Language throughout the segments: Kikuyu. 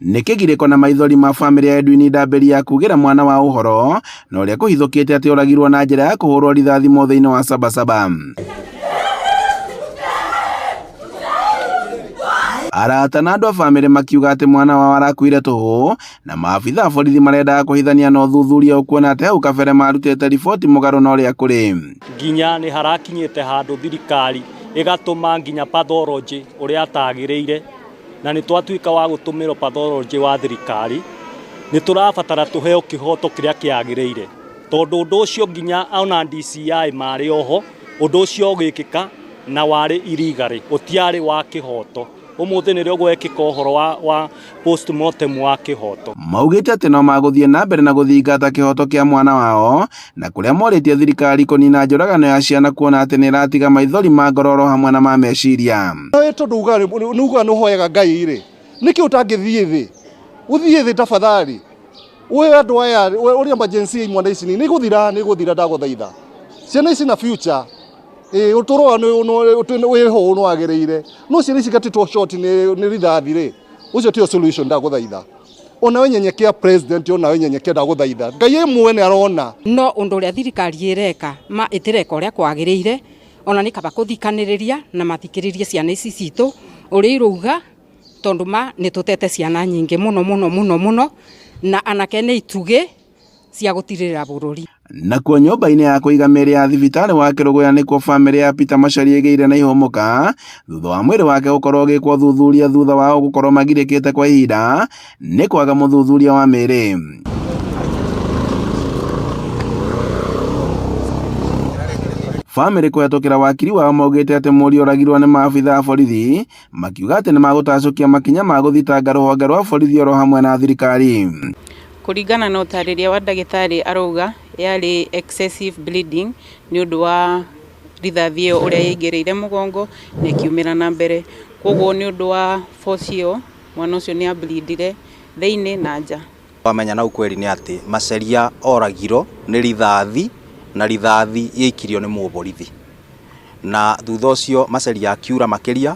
Nĩ kĩgirĩko na maithori ma bamĩrĩ ya Edwin Ndambĩri ya kugĩra mwana wa ũhoro na ũrĩa kũhithũkĩte atĩ oragirwo na njĩra ya kũhũrwo rithathi mũthĩ-inĩ wa Sabasaba. Arata na andũ a bamĩrĩ makiuga atĩ mwana wao arakuire tũhũ na maabitha a borithi marendaga kũhithania na ũthuthuria ũkuona atĩ hau kabere marutĩte riboti mũgarũ na ũrĩa kũrĩ. Nginya nĩ harakinyĩte handũ thirikari ĩgatũma nginya pathology ũrĩa atagĩrĩire na nĩ twatuĩka wa gũtũmĩrwo pathology wa thirikari, nĩ tũrabatara tũheo kĩhoto kĩrĩa kĩagĩrĩire, tondũ ũndũ ũcio nginya ona DCI marĩ oho, ũndũ ũcio ũgĩkĩka na warĩ illegal, ũtiarĩ wa kĩhoto. Ũmũthĩ nĩrĩo gwekĩka ũhoro wa postmortem wa kĩhoto. Maugĩte atĩ no magũthiĩ na mbere na gũthingata kĩhoto kĩa mwana wao na kũrĩa morĩtie thirikari kũnina njũragano ya ciana kuona atĩ nĩ ĩratiga maithori ma ngoro oro hamwe na ma meciria. Nawe tondũ ugaga nĩ ugaga nĩ ũhoyaga Ngai rĩ, nĩkĩ ũtangĩthiĩ thĩ? Ũthiĩ thĩ tafadhali. Ũhe andũ aya ũrĩa emergency ya imwana ici nĩ igũthira, nĩ igũthira ndagũthaitha. Ciana ici na future. Ĩĩ ũtũro wao wĩho nĩ wagĩrĩire. No ciana ici igatĩtwo short nĩ rithathi rĩ, ũcio tiyo solution ndagũthaitha. Onawe nyenyekea president, onawe nyenyekea ndagũthaitha. Ngai e mwene arona. No ũndũ ũrĩa thirikari ĩreka ma ĩtĩreka ũrĩa kwagĩrĩire, ona nĩ kaba kũthikanĩrĩria na mathikĩrĩrie ciana ici citũ ũrĩa irauga, tondũ ma nĩ tũtete ciana nyingĩ mũno mũno mũno mũno, na anake nĩ itugĩ cia gũtirĩrĩra bũrũri. Nakuo nyũmba-inĩ ya kũiga mĩĩrĩ ya thibitarĩ wa Kĩrũgũya nĩkuo bamĩrĩ ya Peter Macharia ĩgĩire na ihũmũka thutha wa mwĩrĩ wake gũkorwo ũgĩkwo ũthuthuria thutha wao gũkorwo magirĩkĩte kwa ihinda nĩ kwaga mũthuthuria wa mĩĩrĩ. Bamĩrĩ kũhetũkĩra wakiri wao maugĩte atĩ mũriũ oragirwo nĩ maabitha a borithi makiuga atĩ nĩ magũtacũkia makinya ma gũthitanga rũhonge rwa borithi oro hamwe na thirikari. Kũringana na ũtarĩria wa ndagĩtarĩ arauga yarĩ excessive bleeding nĩ ũndũ wa rithathi ĩyo ũrĩa yaingĩrĩire mũgongo na ĩkiumĩra na mbere. Koguo nĩ ũndũ wa force ĩyo mwana ũcio nĩ a bleed ire thĩinĩ na nja. Wamenya na ukweli nĩ atĩ Macharia oragirwo nĩ rithathi na rithathi yaikirio nĩ mũborithi. Na thutha ũcio Macharia akiura makĩria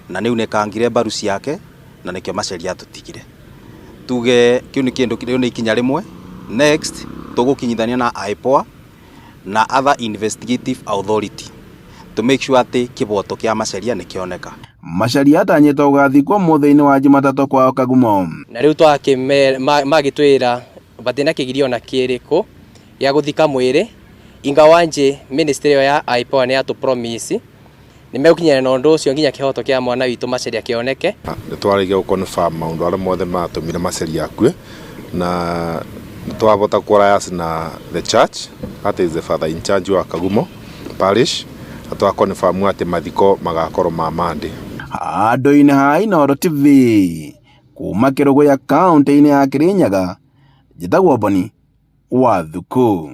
na nĩ unĩkangire mbaru ciake na nĩkĩo Macharia atũtigire. Tuge kĩu nĩ kĩndũ rĩu nĩ ikinya rĩmwe. Next tũgũkinyithania na IPOA na other investigative authority to make sure atĩ kĩboto kĩa Macharia nĩ kĩoneka. Macharia atanyĩtwo gũgathikwo mũthĩ-inĩ wa Jumatatũ kwao Kagumo. Na rĩu magĩtwĩra batina kĩgirio ona kĩrĩkũ gĩa gũthika mwĩrĩ, ingawaje ministry ĩyo ya IPOA nĩ yatũ promise nĩ megũkinyana na ũndũ ũcio nginya kĩhoto kĩa mwana witũ Macharia kĩoneke. Nĩ twarĩkia gũ confirm maũndũ arĩa mothe matũmire Macharia akue na nĩ twavota kũ liaise na the church that is the father in charge wa Kagumo parish na twa confirm atĩ mathiko magakorwo ma Monday. Handũ-inĩ ha Inooro TV kuma Kĩrũgũya kaũntĩ-inĩ ya Kĩrĩnyaga, njĩtagwo Boni wa Thuku.